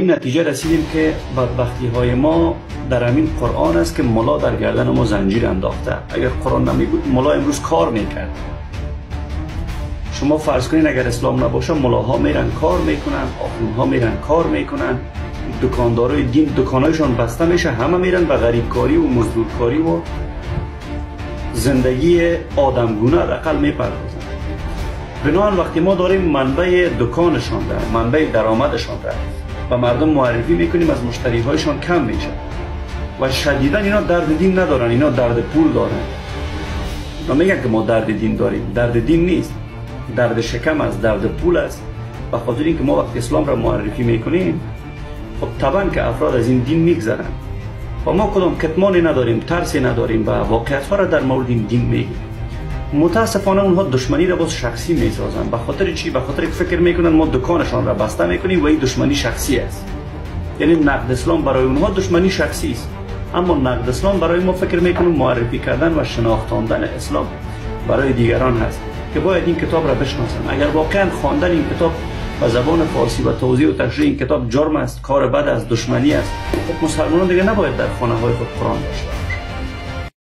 این نتیجه رسیدیم که بدبختی های ما در همین قرآن است که ملا در گردن ما زنجیر انداخته. اگر قرآن نمی بود ملا امروز کار میکرد. شما فرض کنین اگر اسلام نباشه ملاها میرن کار میکنن، آخوندها میرن کار میکنن، دکاندارای دین دکانایشان بسته میشه، همه میرن به غریبکاری و مزدورکاری و زندگی آدمگونه حداقل میپردازن. بنابراین وقتی ما داریم منبع دکانشان را، منبع درآمدشان را و مردم معرفی میکنیم، از مشتری هایشان کم میشه و شدیدا اینا درد دین ندارن، اینا درد پول دارن. اینا میگن که ما درد دین داریم، درد دین نیست، درد شکم است، درد پول است. به خاطر اینکه ما وقتی اسلام را معرفی میکنیم، خب طبعا که افراد از این دین میگذرن و ما کدام کتمانی نداریم، ترسی نداریم و واقعیت ها را در مورد این دین میگیم. متاسفانه اونها دشمنی را باز شخصی میسازن. به خاطر چی؟ به خاطر که فکر میکنن ما دکانشان را بسته میکنیم و این دشمنی شخصی است. یعنی نقد اسلام برای اونها دشمنی شخصی است، اما نقد اسلام برای ما فکر میکنیم معرفی کردن و شناختاندن اسلام برای دیگران هست که باید این کتاب را بشناسن. اگر واقعا خواندن این کتاب به زبان فارسی و توضیح و تشریح این کتاب جرم است، کار بد است، دشمنی است، خب مسلمانان دیگه نباید در خانه های خود قرآن داشته.